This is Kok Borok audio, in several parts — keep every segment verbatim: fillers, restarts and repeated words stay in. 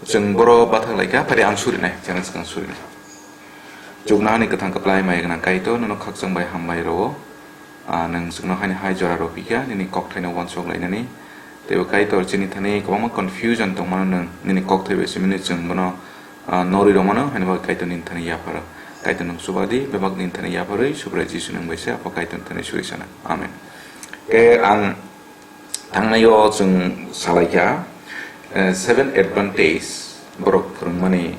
Chwng boro bathak lai kha, phari ang surinai, chwng swkang surinai. Chuknohani kwthang kwplai maya gwnang Kaitor, nono khakchang bai hambai rwo. Ah, nwng chwngno haini hai jora rw phikha, nini kokthaino uansuk lainani. Teibo Kaitor chini thani kwbangma confusion tongmano nwng, nini kokthai bai simi chwng bono, ah, norwi rwmano, haini bagwi Kaitor nini thani yapharo. Kaitor nwng chuba di, bebak nini thani yapharwi, Subrai Jisu nwng bai se, Apha Kaitor nini thani suri sana. Amen. Khe ang Thangnaio chwng salaikha, eh, seven advantage borok phwrwngmani,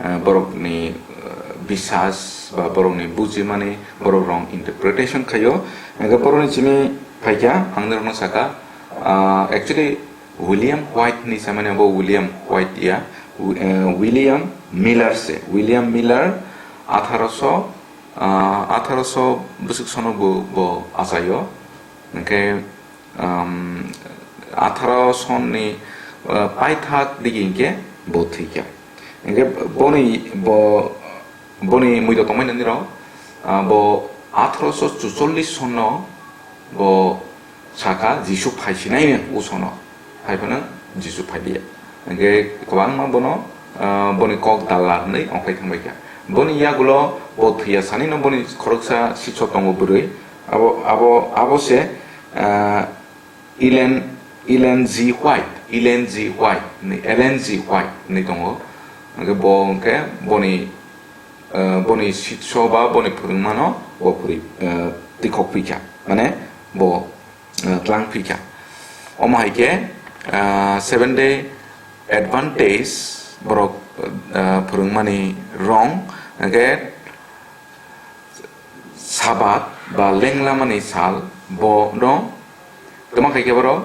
eh, borokni, eh, bisas ba borokni bujimani, borok wrong interpretation khaio. Hingkhe borokni simi phaikha, ang norokno saka, ah, actually William White hinwi samani abo William White ya, Wi-, eh, William Miller se. William Miller atharoso, ah, atharoso bwswk sono bo, bo achaio. Hingkhe um, atharo sonni, uh, paithak digi hinkhe bo thwikha. Hinkhe boni, bo, boni muito tongmani nirok, uh, bo atharoso chuchollis sonno bo sakha Jisu phaisinaino usono, haiphano Jisu phaidiya. Hinkhe kwbangma bono, uh, boni kok dalla hwnwi ongkhai thangbaikha. Boni yagulo bo thwiya sanino boni khoroksa siksok tongo bwrwi, Abo, abo, abo se, ah, Ellen, Ellen G. White, Ellen G. White, ni Ellen G. White ni tongo. Hingke bo hingke boni, ah, boni sitso ba boni phwrwngmano bo phwrwi, ah, tikhok phikha. Mane bo, ah, tlang phikha. Omo hai khe, ah, Seven Day Adventist borok, ah, phwrwngmani wrong. Hingke Sabat ba lenglamani sal bono tamo khaikhe borok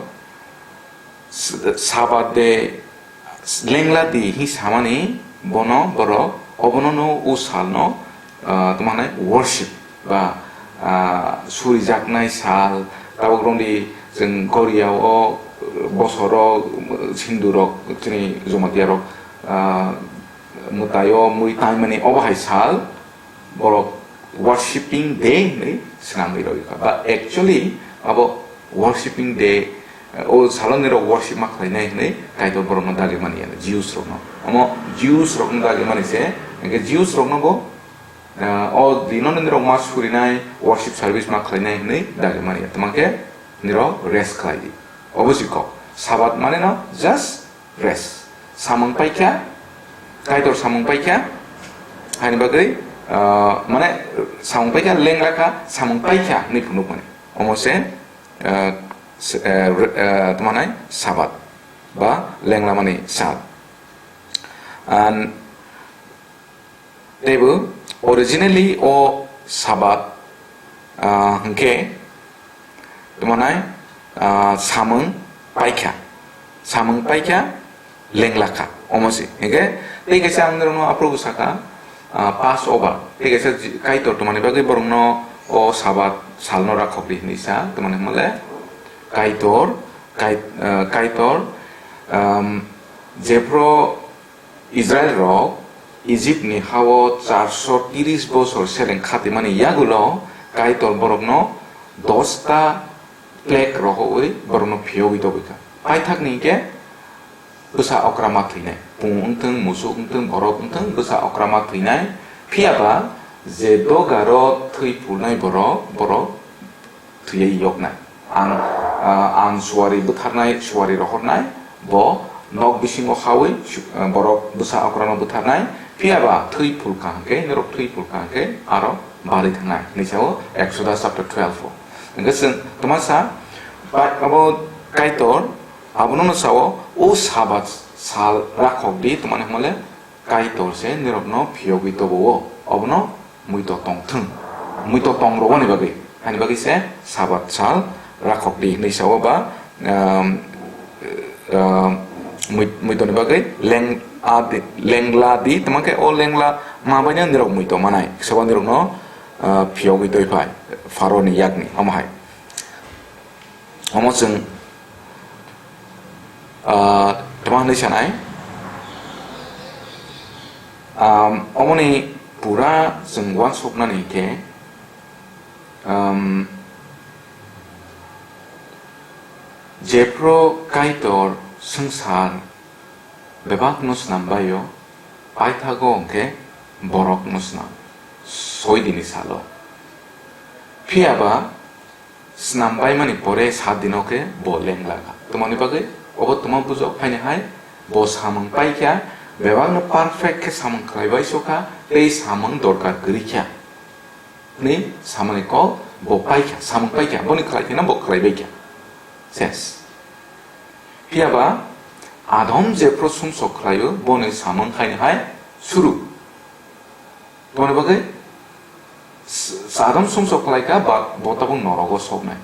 s-, Sabat de lengla di hi samani bono borok obono no o salno, ah, tamo hwnai worship ba, ah, surijaknai sal tabok rongdi chwng Goria o bosoro sindurok chini Jamatia rok, ah, mwtaio mui taimani obo hai sal. Borok worshipping day hinwi swnamwi rwikha. But actually abo worshipping day, eh, o salo nirok worship ma khlainai hinwi Kaitor borokno dagwi mani ya, Jews rokno. Omo Jews rokno dagwi mani se, hingkhe Jews rokno bo, eh, o dino nirok ma surinai, worship service ma khlainai hinwi dagwi mani ya. Tamo khe nirok rest khlai di. Obo si kok. Sabat mane no just rest. Samung paikha, Kaitor samung paikha, haini bagwi, ah, mane samung paikha, lengrakha, samung paikha hinwi phunukmani. Omo se, ah, se, ah, re-, ah, tamo hwnai Sabat ba lenglamani sal. And Teibo originally o Sabat, ah, hwnkhe tamo hwnai, ah, samung paikha, samung paikha, lenglakha, omo se. Hwnkhe tei kaisa ang norokno aphuru sakha, ah, Passover, tei kaisa ji-, Kaitor tongmani bagwi borokno o Sabat salno rakhokdi hinwi sa, tongmani hwnle Kaitor, Kai-, ah, Kaitor, um, jephru Israilrok Ijipni ha-o charso tris bosor seleng khatimani yagulo Kaitor borokno dosta plague rohorwi borokno phiyogwi tobwi kha. Paithakni hinkhe bwsa okra ma thwinai, pung wngthung, musuk wngthung, borok wngthung, bwsa okra ma thwinai. Phiyaba je dogaro thwi phulnai borok, borok thwiwi yoknai. Ang, ah, ang suari bwtharnai, suari rohornai, bo nok bisingo hawi su-, ah, borok bwsa okrano bwtharnai, phiyaba thwi phulkha hwnkhe, norok thwi phulkha hwnkhe, aro barwi thangnai, hinwi sao Exodus chapter twelve o. Hwnkhe chwng twma sa, bai-, abo Kaitor, abono no sao, o Sabat sal rakhok di, twmani hwnmale, Kaitor se nirokno phiyogwi tobo-o, obono muito tongthwng, muito tong rwani bagwi, hani bagwi se Sabat sal rakhok di hinwi sao ba, um, um, mui-, muitoni bagwi leng-, a di, lengla di, tamo khe o lengla ma baino nirok muito manai, sobo nirokno, uh, phiyogwi twi phai Pharaoni yakni, omo hai. Omo chwng, ah, tama hwnwi sanai, um, omoni pura chwng uansuknani khe, um, jephru Kaitor swngchar bebakno snam bai-o, paithago hwnkhe borokno snam, soi dini salo. Phiya ba snam baimani pore saat dino khe bo lengla kha. Tamoni bagwi obo tuma bujok, haini hai bo samung pai kha, bebakno perfect khe samung khlai bai sokha, tei samung dorkar kwrwi kha. Hwnwi samani kok bo pai kha, samung pai kha, boni khlai kheno bo khlai bai kha. Ses. Phiya ba Adam jephru sumsok khlaio, boni samung haini hai suru. Tamoni bagwi s-, Adam sumsok khlai kha, ba bo tabuk norogo soknai.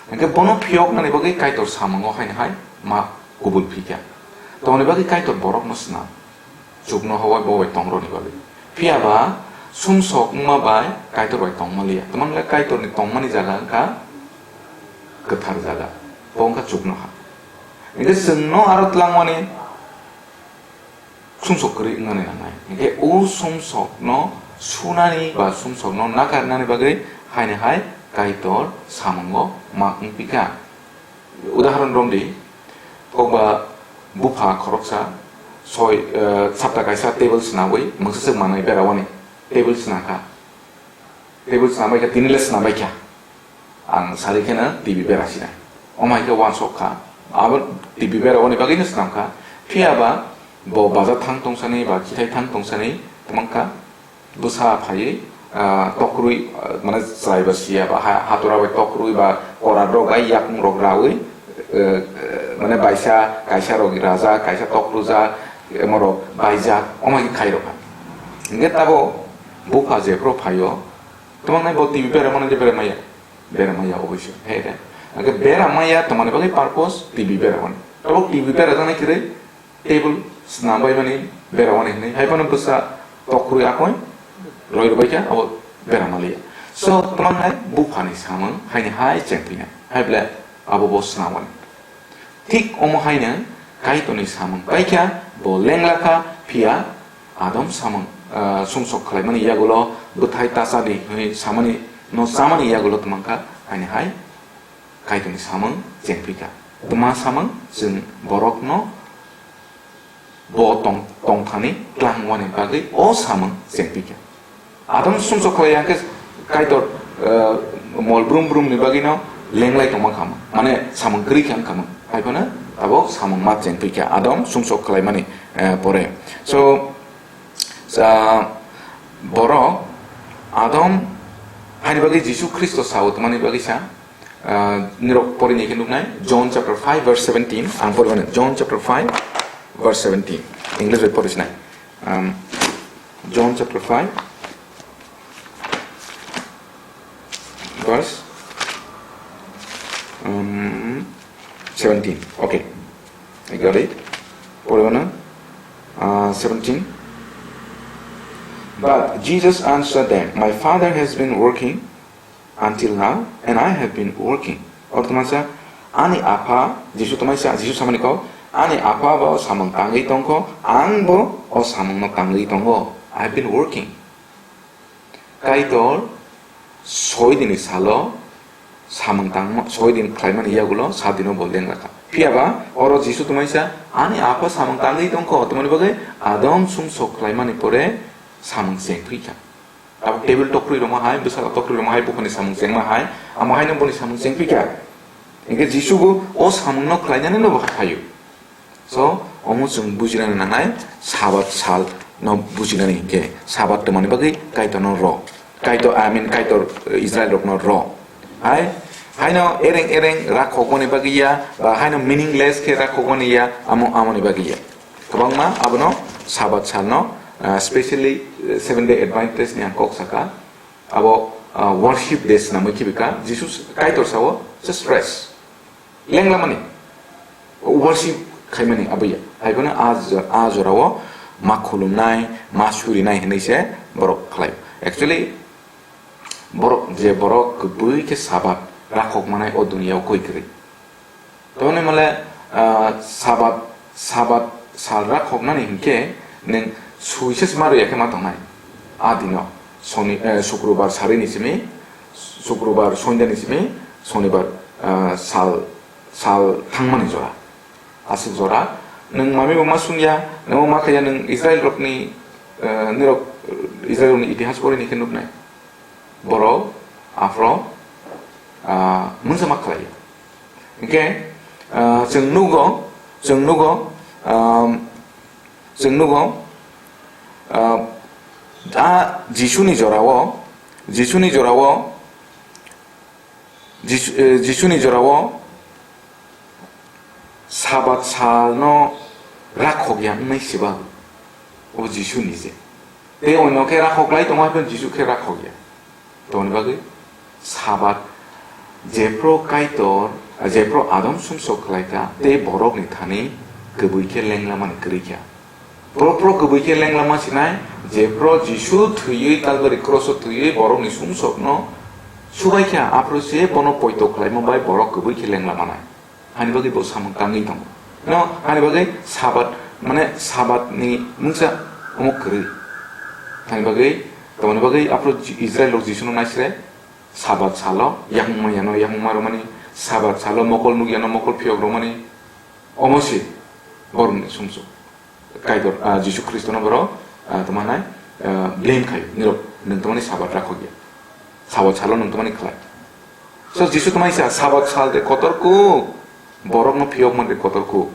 Hwnkhe bono phiyoknani bagwi Kaitor samungo haini hai ma kubul phi kha. Tamoni bagwi Kaitor borokno swnam. Chuknoha bai bo bai tongrokni bagwi. Phiya ba sumsok wngma bai Kaitor bai tongma liya. Tamoni bagwi Kaitorni tongmani jaga wngkha kwthar jaga. Bo wngkha chuknoha. Hwnkhe chwngno aro twlangmani sumsok kwrwi wngnani nangnai. Hwnkhe o sumsokno sunani ba sumsokno nakarnani bagwi haini hai Kaitor samungo ma wngpikha. Udahoron romdi, kokba bupha khoroksa soi, eh, sapta kaisa table swnabwi mungsa swk manwi berawani table swnakha. Table swnambaikha, tinile swnambaikha. Ang sari kheno T V bera sinai. Omo hai khe uansuk kha. Abo T V bera oni bagwino swnam kha. Phiya ba bo baja thang tongsani ba kithai thang tongsani twmang kha. Bwsa phaiwi, ah, tokrwi, ah, mane chwrai ba siya ba ha-, hatura bai tokrwi ba korat rok bai yakung rok rawi, eh, eh, mane baisa kaisa rok raja, kaisa tokrujak, emorok baijak, omo hai khe khai rok kha. Hingke tabo bupha jephru phaio, Twmang nai bo T V bera mano je bera maya. Bera maya oboisyo. He de. Age bera maya twmani bagwi purpose T V bera mani. Tabuk T V bera jani kiri table snam bai mani bera mani hinwi. Hai phano bwsa tokrwi akoi roi rwbaikha abo bera maliya. So twmang nai buphani samung haini hai chengpinai. Hai ble abo bo snam mani. Thik omo haino Kaitorni samung paikha, bo lengla kha, phiya Adam samung, ah, sumsok khlaimani yagulo bwthai ta cha di hwnwi samani no chamani yagulo twmang kha, haini hai Kaitorni samung chengphi kha. Tma samung chwng borokno bo tong-, tongthani tlang wani bagwi o samung chengphi kha. Adam sumsok khlai yang khe Kaitor, eh, mol brum brum ni bagwi no lenglai tongma kha, mane samung kwrwi kha wngkha. Hai phano abo samung ma chengphi kha Adam sumsok khlai mani, eh, pore. So, sa-, borok Adam haini bagwi Jisu Khristo sao tmani bagwi sa, Ah, nirok pori ni khe nuknai, John chapter five verse seventeen, ang pori mano, John chapter five verse seventeen, English bai pori sinai. Um, John chapter five verse, um, seventeen. Okay, I got it. Pori mano, ah, seventeen. But Jesus answered them, "My Father has been working until now, and I have been working." Or tma sa, ani Apha, Jisu tma sa, Jisu samani kok, ani Apha bo samung tangwi tongkho, ang bo o samungno tangwi tongo. I have been working. Kaitor soi dini salo samung tangma, soi din khlaimani yagulo saat dino bo lengra kha. Phiya ba oro Jisu tma sa, ani Apha samung tangwi tongkho, tmani bagwi Adam sumsok khlaimani pore samung chengphi kha. Abo table tokrwi rwma hai, bwsala tokrwi rwma hai, buphani samung chengma hai, amo haino boni samung chengphi kha. Hingke Jisu bo o samungno khlainani no bo phaio. So, omo chwng bujinani nangnai, Sabat sal no bujinani hingke, Sabat twmani bagwi Kaitor no ro. Kaitor, I mean, Kaitor, eh, Israel rok no ro. Hai, haino ereng ereng rakhokmani bagwi ya, ba haino meaningless khe rakhokmani ya, amo, amoni bagwi ya. Kwbangma abono Sabat salno, ah, specially, eh, Seven Day Adventist ni ang kok saka. Abo, ah, worship day swnamwi khibika. Jisu Kaitor sao, just rest. Lenglamani. Worship khaimani aboya. Haiphano a jo-, a jorao ma khulumnai, ma surinai hinwi se borok khlai. Actually, borok je borok kwbui khe Sabat rakhok manai o duniya o koi kwrwi. Toni mole, ah, Sabat, Sabat sal rakhoknani hinkhe nwng suisa se ma rwya khe ma tongnai. A dino, Soni-, eh, Sukrubar sarini simi, Sukrubar Sonjani simi, Sonibar, ah, sal, sal thangmani jora. Aswk jora, Nwng mami bo ma sungya, nwng ma khaya, nwng Israel rokni, eh, nirok Israel rokni itihas pori ni khe nuknai. Borok aphro, ah, mungsa ma khlai. Hingke, ah, chwng nugo, chwng nugo, um, chwng nugo, ah, a Jisuni jorao, Jisuni jorao, Jisu, eh, Jisuni jorao Sabat salno rakhokya wngnai siba o Jisu nije. Tei oino khe rakhoklai tongo, haphano Jisu khe rakhokya. Tongni bagwi Sabat jephru Kaitor, jephru Adam sumsok khlaikha, tei borokni thani kwbwi khe lenglamani kwrwikha. Pro pro kwbwi khe lenglamani sinai, jephru Jisu thwiwi Kalbari kroso thwiwi borokni sumsokno subaikha, aphuru se bono poito khlaima bai borok kwbwi khe lenglamanai. Hani bagwi bo samung tangwi tongo. No, hani bagwi Sabat, mane Sabat ni mungsa omo kwrwi. Hani bagwi, tomoni bagwi aphuru Ji-, Israel rok Jisuno naisre, Sabat salo yakung manyano yakung ma romani, Sabat salo mokol nukyano mokol phiyok romani, omo se borokni sumsok. Kaitor, ah, Jisu Khristono borok, ah, tongma nai, ah, blame khaio, nirok nwng tongmani Sabat rakhokya. Sabat salo nwng tongmani khlai. So Jisu tongmani sa Sabat sal de kotor kuk, borokno phiyokma de kotor kuk.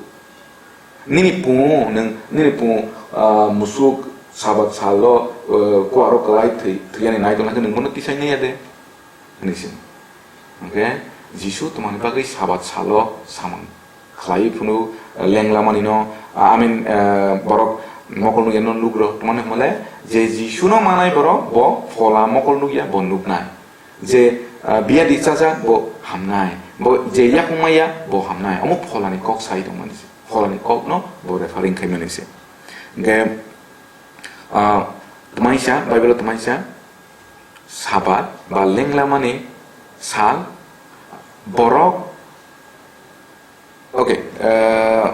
Nini pungo, nwng, nini pungo, ah, musuk Sabat salo, ah, kuaro kwlai thwi, thwiyani nai tongna khe nwng bono tisai naiya de. Hwnwi se. Hwnkhe Jisu tongmani bagwi Sabat salo samung khlaiwi phunu, eh, lenglamanino, ah, I mean, eh, borok mokol nukya no nugrok tongmani hwnmale je Jisuno manai borok bo phola mokol nukya bo nuknai. Je, ah, biyadi chajak bo hamnai. Bo je yakung maya bo hamnai. Omo pholani kok sai tongmani se. Pholani kokno bo referring khaimani se. Hwnkhe, ah, tmaisa, Bible-o tmaisa, Sabat ba lenglamani sal borok, okay, eh,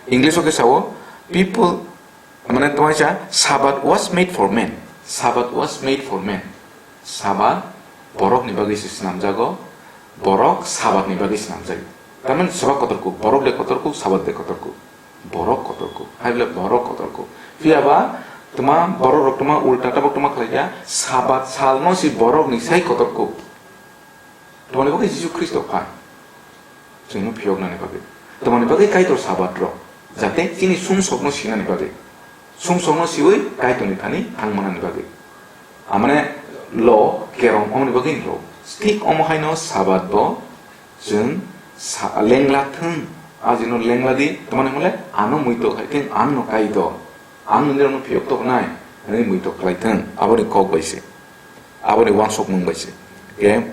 English-o khe sao, people, mane tongmani sa, "Sabbath was made for man." Sabbath was made for man. Sabat borokni bagwi se swnamjago, borok Sabatni bagwi swnamjago. Tamani Sabat kotor kuk, borok de kotor kuk, Sabat de kotor kuk. Borok kotor kuk, hai bole borok kotor kuk. Phiya ba tma borok rok tma ulta tabok tma khlai kha, Sabat salno si borokni sai kotor kuk. Tmani bagwi Jisu Khristo phan chwngno phiyoknani bagwi. Tmani bagwi Kaitor Sabat rok, jate chini sumsokno sinani bagwi. Sumsokno siwi Kaitorni thani thangmanani bagwi. Amane lo kerong omoni bagwi lo. Thik omo haino Sabat bo chwng sa-, lengla thung. A jino lengla di, tmani hwnle ano muitok hai thung, ano Kaitor. Ang nini rokno phiyok tok nai, hwnwi muitok khlai thung, aboni kok bai se, aboni uansukmung bai se. Khe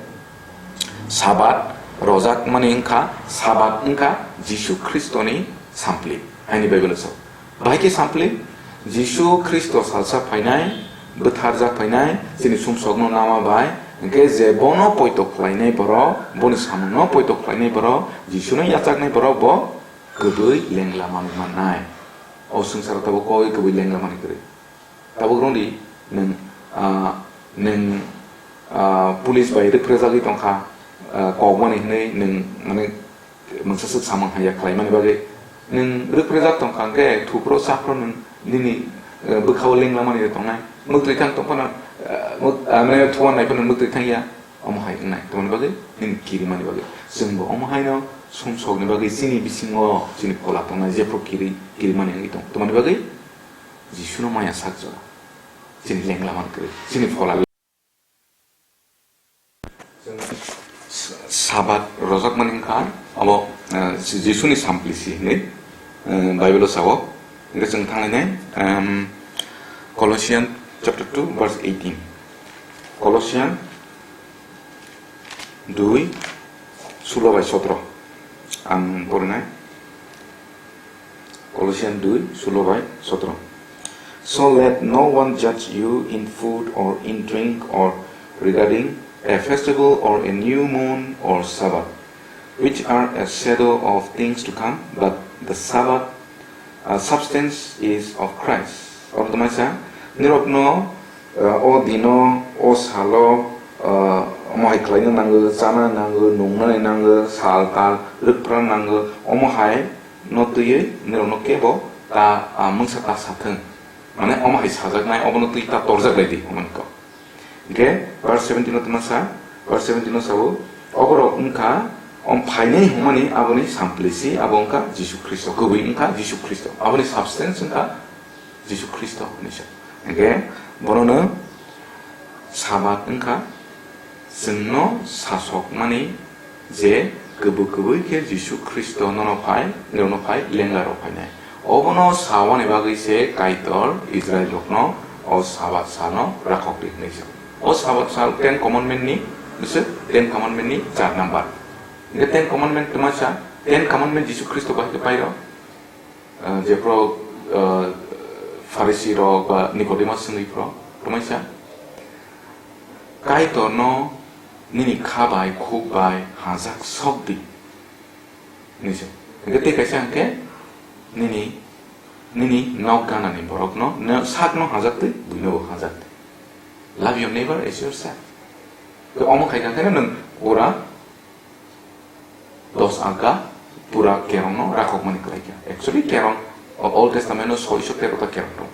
Sabat rojak mani wngkha, Sabat wngkha Jisu Khristoni sampli, haini Bible-o sao. Bahai khe sampli, Jisu Khristo salsa phainai, bwtharjak phainai, chini sumsokno nama bai, hwnkhe je bono poito khlainai borok, boni samungno poito khlainai borok, Jisuno yachaknai borok bo kwbwi lengla manwi mannai. O swngcharo tabuk koi kwbwi lengla manwi kwrwi. Tabuk rwngdi nwng, ah, nwng, ah, police bai rwphrajagwi tongkha, ah, kokmani hwnwi nwng, mane, mungsa swk samung haiya khlaimani bagwi. Nwng rwphrajak tongkha hwnkhe thuphro chaphro nwng nini, eh, bwkhao lenglamani tongnai. Mwktwi thang tongphano, eh, muk-, ah, mane, thuwan naiphano mwktwi thangya. Omo hai wngnai. Tamoni bagwi nini kirimani bagwi. Chwngbo omo haino sumsokni bagwi chini bisingo chini phola tongnai jephru kiri, kirimani wngwi tong. Tamoni bagwi Jisuno maya sak jora. Chini lengla man kwrwi. Chini phola. Sabat rojakmani wngkha abo, eh, Jisuni sampli si hinwi, eh, Bible-o sao. Hingke chwng thanglainai, em, Colossians chapter two verse eighteen. Colossians dui, sulo bai sotro. Ang porinai. Colossians dui, sulo bai sotro. So let no one judge you in food or in drink or regarding a festival or a new moon or Sabbath, which are a shadow of things to come, but the Sabbath, uh, substance is of Christ. Oro tongmani sa, nirokno, uh, o dino, o salo, uh, omo hai khlaina nango, chana nango, nungnani nango, sal tal, rwkphra nango, omo hai no twiwi nirokno kebo ta, ah, mungsa ta sathwng. Mane omo hai sajaknai, obono twi ta torjak lai di, hwnwi kok. Hingke verse seventeen no tma sa, verse seventeen no sao, oborok wngkha, om phainai hwnmani aboni samplesi, abo wngkha Jisu Khristo, kwbwi wngkha Jisu Khristo. Aboni substance wngkha Jisu Khristo hwnwi sa. Hingke bonono Sabat wngkha chwngno sasokmani je kwbwi kwbwi khe Jisu Khristo nono phai, nono phai, lengla rok phainai. Obono sawani bagwi se Kaitor Israel rokno o Sabat salno rakhok di hwnwi sa. O Sabat sal Ten Commandment ni, bwswk Ten Commandment ni char number. Hingke Ten Commandment tma sa, Ten Commandment Jisu Khristo bai khe pairo. Ah, jephru, ah, Pharisi rok ba Nicodemus swngwi phro, tma sa, Kaitorno nini kha bai, khuk bai hajak sok di, hwnwi sa. Hingke tei kaisa hingke nini, nini nok ganani borokno, no, sakno hajak twi, buinobo hajak twi. Love your neighbor as yourself. Tei omo khai kha khe nwng pura dos aga pura kerongno rakhokmani kwlai kha. Actually, kerong, o Old Testament-o soiso tero ta kerong dong.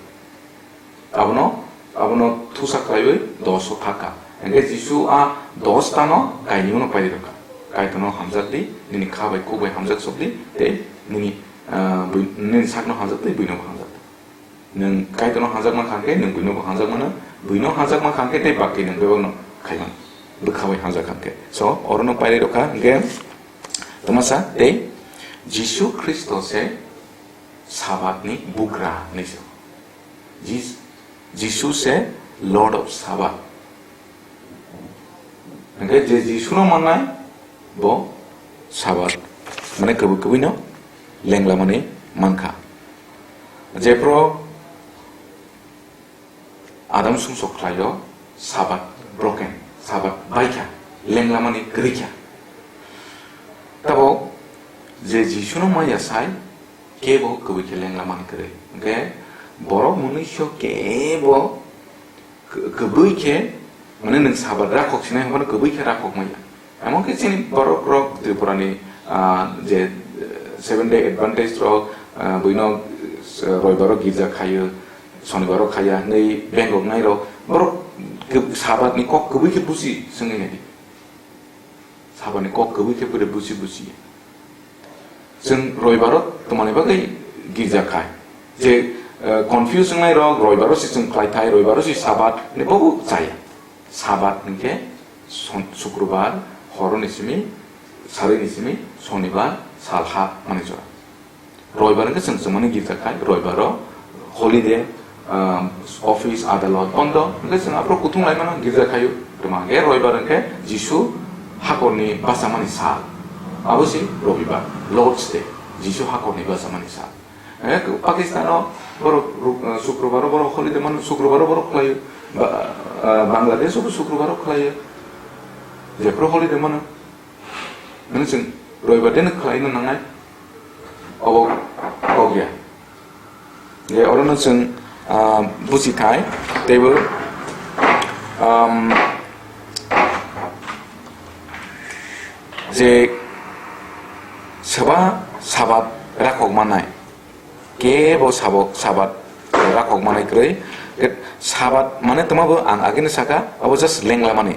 Abono, abono thusa khlaiwi doso thaka. Hingke Jisu a dos tano kainwi no pairi rwkha. Kaitorno hamjak di, nini kha bai khuk bai hamjak sok di, tei nini, ah, bui-, nini sakno hamjak tei buinobo hamjak di. Nwng Kaitorno hamjakma kha khe, nwng buinobo hamjakmano, buino hamjakma kha khe, tei bakti nwng bebakno khaimano. Bwkha bai hamjak kha khe. So, orono pairi rwkha, hingke, tma sa, tei Jisu Khristo se Sabatni bugra hwnwi se. Jis-, Jisu se Lord of Sabbath. Hingke je Jisuno mannai, bo Sabat, mane kwbwi kwbwino lenglamani mankha. Jephru Adam sumsok khlaio, Sabat broken, Sabat baikha, lenglamani kwrwikha. Tabok je Jisuno maya sai, kebo kwbwi khe lenglamani kwrwi. Hingke borok mwnwi sio kebo K-, kwbwi khe, mane nwng Sabat rakhok sinai hwnkheno kwbwi khe rakhok maya. Emon khe chini borok rok Tripura ni, ah, je, eh, Seven Day Adventist rok, ah, buino, eh, Roibaro girja khayo, Sonibaro khaya hinwi bengkok nai rok, borok kw-, Sabat ni kok kwbwi khe busi swngwi nai di. Sabani kok kwbwi khe pore busi busi. Chwng Roibaro tongmani bagwi girja khai. Je, eh, confuse wngnai rok Roibaro se chwng khlai thai, Roibaro se Sabat hinwi bobo chaya. Sabat hinkhe son-, Sukrubar horoni simi, sarwi ni simi, Sonibar, salha mani jora. Roibar hwnkhe chwng chwngmani girja khai, Roibaro holiday, um, office, adalot bondo, hwnkhe chwng aphuru kuthum laimano girja khaio. Tamo hwnkhe Roibar hwnkhe Jisu hakorni bachamani sal. Abo se Robibar, Lord's Day, Jisu hakorni bachamani sal. Eh, Pakistano borok ru-, uh, Sukrubaro borok holiday mano, Sukrubaro borok khlaio. Ba-, uh, Bangladesho bo Sukrubaro khlaio. Jephru holiday mano. Hwnwi chwng Roibar deno khlaina nangnai? Obo kok ya. Je orono chwng, ah, buchi thai, teibo, um, je soba Sabat rakhok manai, kebo sabok Sabat rakhok manai kwrwi, ke Sabat mane tongmabo ang agini saka, abo just lenglamani.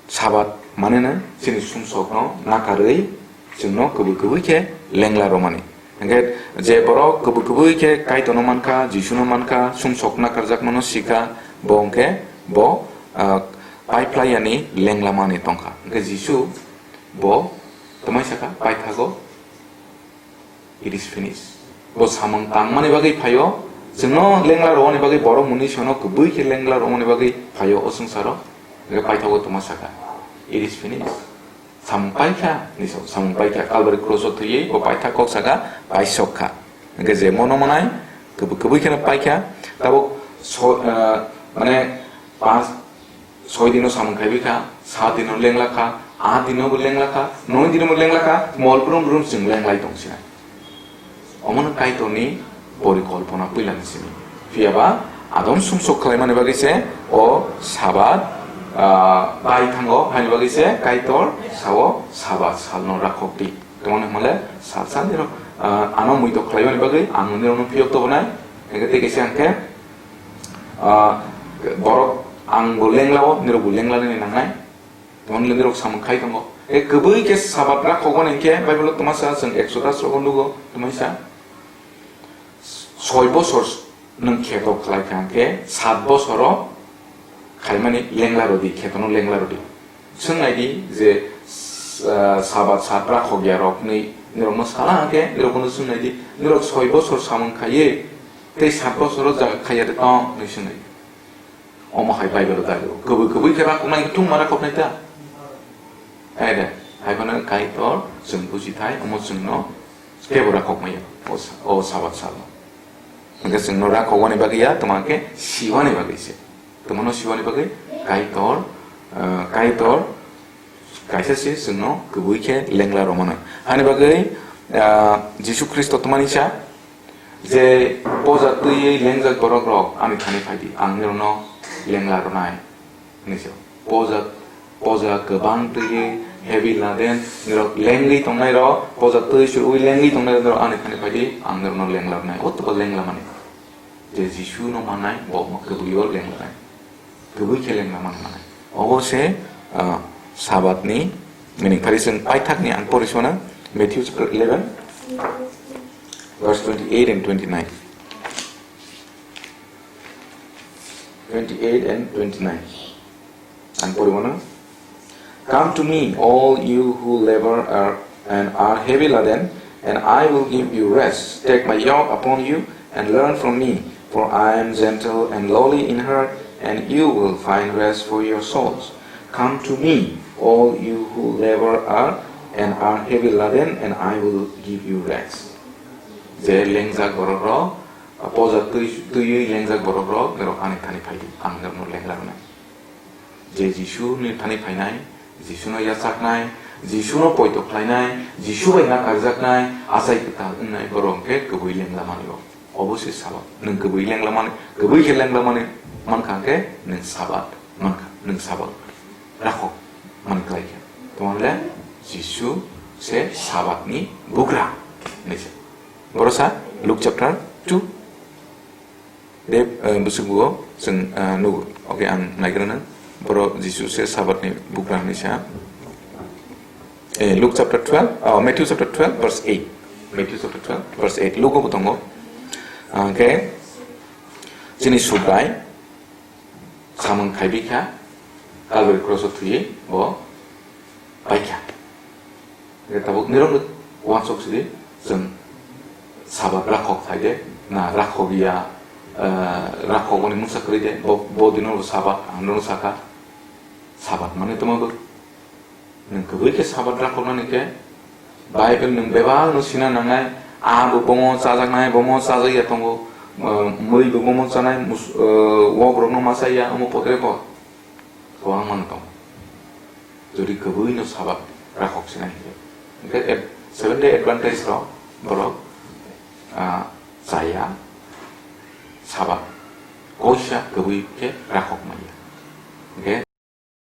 Sabat maneno chini sumsokno nakarwi chwngno kwbwi kwbwi khe lengla romani. Hwnkhe je borok kwbwi kwbwi khe Kaitorno mankha, Jisuno mankha, sumsok nakarjakmano sikha, bo hwnkhe bo, ah, paiphlaiyani lenglamani tongkha. Hwnkhe Jisu bo twmai sakha, paithago, "It is finished." Bo samung tangmani bagwi phaio, chwngno lengla romani bagwi, borok mwnwi sono kwbwi khe lengla romani bagwi phaio o swngcharo. Hwnkhe paithago tongma sakha, "It is finished." Samung paikha, ni so, samung paikha. Calvary cross o thwiwi bo paithak kok sakha, paisok kha. Hwnkhe je mono mwnai, kwbwi, kwbwi kheno paikha. Tabuk so, ah, mane, pas, soi dino samung khaiwi kha, sat dino lengla kha, aat dino bo lengla kha, noi dino bo lengla kha, mol brum brum chwng lenglai tong sinai. Omono Kaitorni porikolpona puilani simi. Phiyaba Adam sumsok khlaimani bagwi se o Sabat ah, bai thango, haini bagwi se Kaitor sao Sabat salno rakhok di. Tongmani hwnle sal sal nirok, ah, ano muitok khlaimani bagwi ang nirokno phiyok tobonai. Hingke tei kaisa hingke, ah, borok ang bo lenglao, nirok bo lenglanani nangnai. Tongmani nirok samung khai tongo. E kwbwi khe Sabat rakhokmani hingke Bible o twmasa chwng Exodus rogo nugo, twmaisa. Soi bosor nwng kheto khlai kha hwnkhe, sat bosoro khaimani lengla rwdi, khetono lengla rwdi. Swng naidi je, ah, Sabat sat rakhokya rok hinwi nirokno sala hwnkhe, nirokno swng naidi, nirok soi bosor samung khaiwi tei sat bosoro jaga khaiya de tong hinwi swng naidi. Omo hai Bible o dai o. Kwbwi kwbwi khe rakhoknai, thung ma rakhoknai ta. Hai de, hai phano Kaitor chwng buji thai, omo chwngno teibo rakhokmaya o sa-, o Sabat salo. Hwnkhe chwngno rakhokmani bagwi ya, tamo hwnkhe siwani bagwi se. Tamo no siwani bagwi Kaitor, ah, Kaitor kaisa se chwngno kwbwi khe lengla romano. Hani bagwi, ah, Jisu Khristo tmani sa, je poja twiwi lengjak borok rok ani thani phaidi, ang nirokno lengla rwnai, hinwi se. Poja, poja kwbang twiwi heavy laden nirok lengwi tongnai rok, poja twi churwi lengwi tongnai rok ani thani phaidi, ang nirokno lengla rwnai. O to lengla mani. Je Jisu no manai, bo mo kwbwi o lengla nai. Kwbwi khe lengla man manai. Obo se, ah, Sabat ni meaning. Phari chwng paithak ni ang pori sona, Matthew chapter eleven, verse twenty-eight and twenty-nine. Twenty-eight and twenty-nine. Ang pori mano. "Come to me, all you who labor are, and are heavy laden, and I will give you rest. Take my yoke upon you and learn from me, for I am gentle and lowly in heart, and you will find rest for your souls. Come to me, all you who labor are and are heavy laden, and I will give you rest." Je lengjak borok rok, poja twi, twiwi lengjak borok rok, norok ani thani phaidi, ang norokno lengla rwnai. Je Jisu ni thani phainai, Jisu no yachaknai, Jisu no poito khlainai, Jisu bai nakarjaknai, achai kwtal wngnai borok hwnkhe kwbwi lengla mani o. Obo se Sabat. Nwng kwbwi lengla mani, kwbwi khe lengla mani mankha hwnkhe nwng Sabat mankha, nwng Sabat rakhok mani khlai khe. Tamo le Jisu se Sabat ni bugra hinwi se. Boro sa Luke chapter two. De, eh, bwswk buo chwng, eh, nugo. Okay, ang naigra nang. Boro Jisu se Sabat ni bugra hinwi sa. Eh, Luke chapter twelve, oh, Matthew chapter twelve, verse eight. Matthew chapter twelve, verse eight. Luke o bo tongo. Ah, hwnkhe chini Subrai samung khaibi kha, Calvary cross o thwiwi bo paikha. Hwnkhe tabuk nirok uansuk sidi, chwng Sabat rakhok phaide, na rakhok ya, eh, rakhok boni mungsa kwrwi de, bo, bo dino bo Sabat, ang nono sakha, Sabat mane tamo bo. Nwng kwbwi khe Sabat rakhoknani khe, Bible nwng bebak no sina nangnai, ah bo bomo chajaknai, bomo chajak ya tongo, eh, mui bo bomo chanai, mus-, eh, wok rokno ma cha ya, omo potre bo. Kwbangma no tongo. Jodi kwbwi no Sabat rakhok sinai hwnkhe. Hwnkhe ad-, Seventh Day Adventist rok borok, ah, chaya Sabat koisa kwbwi khe rakhok maya. Hwnkhe